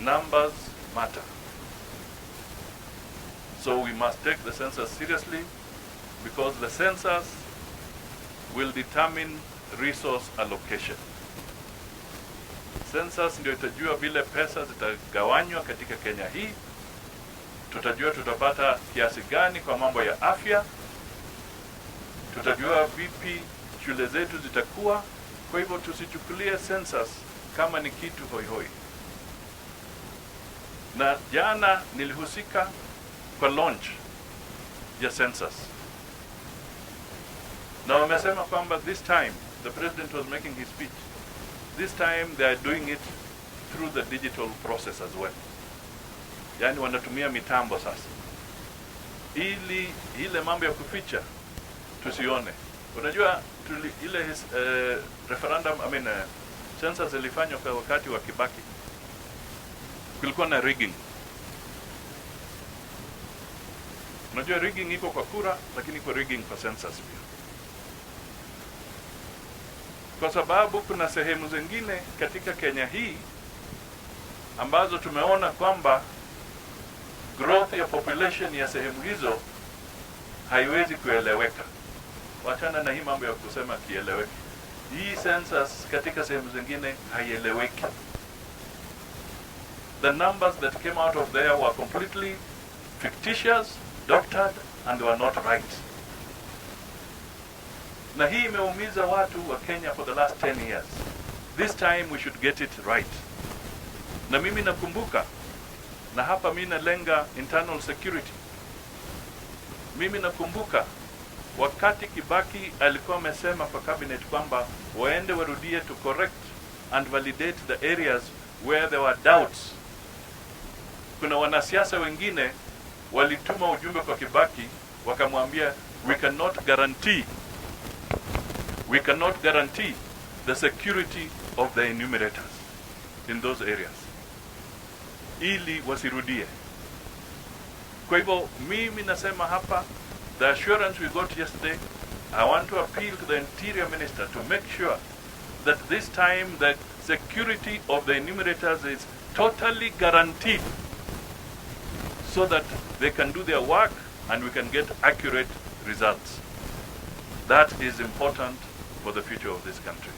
Numbers matter. So we must take the census seriously because the census will determine resource allocation. Census ndio itajua vile pesa zitagawanywa katika Kenya hii. Tutajua tutapata kiasi gani kwa mambo ya afya, tutajua vipi shule zetu zitakuwa. Kwa hivyo tusichukulie census kama ni kitu hoihoi. Na jana nilihusika kwa launch ya census, na wamesema kwamba this time the president was making his speech, this time they are doing it through the digital process as well, yaani wanatumia mitambo sasa, ili ile mambo ya kuficha tusione. Unajua ile referendum, I mean, census ilifanywa kwa wakati wa Kibaki, kulikuwa na rigging. Unajua rigging iko kwa kura, lakini iko rigging kwa census pia, kwa sababu kuna sehemu zingine katika Kenya hii ambazo tumeona kwamba growth ya population ya sehemu hizo haiwezi kueleweka. Wachana na hii mambo ya kusema kieleweke. Hii census katika sehemu zingine haieleweki. The numbers that came out of there were completely fictitious, doctored and were not right. Na hii imeumiza watu wa Kenya for the last 10 years. This time we should get it right. Na mimi nakumbuka, na hapa mimi nalenga internal security. Mimi nakumbuka wakati Kibaki alikuwa amesema kwa cabinet kwamba waende warudie to correct and validate the areas where there were doubts. Kuna wanasiasa wengine walituma ujumbe kwa Kibaki wakamwambia, we cannot guarantee the security of the enumerators in those areas, ili wasirudie. Kwa hivyo mimi nasema hapa, the assurance we got yesterday, I want to appeal to the Interior Minister to make sure that this time the security of the enumerators is totally guaranteed so that they can do their work and we can get accurate results. That is important for the future of this country.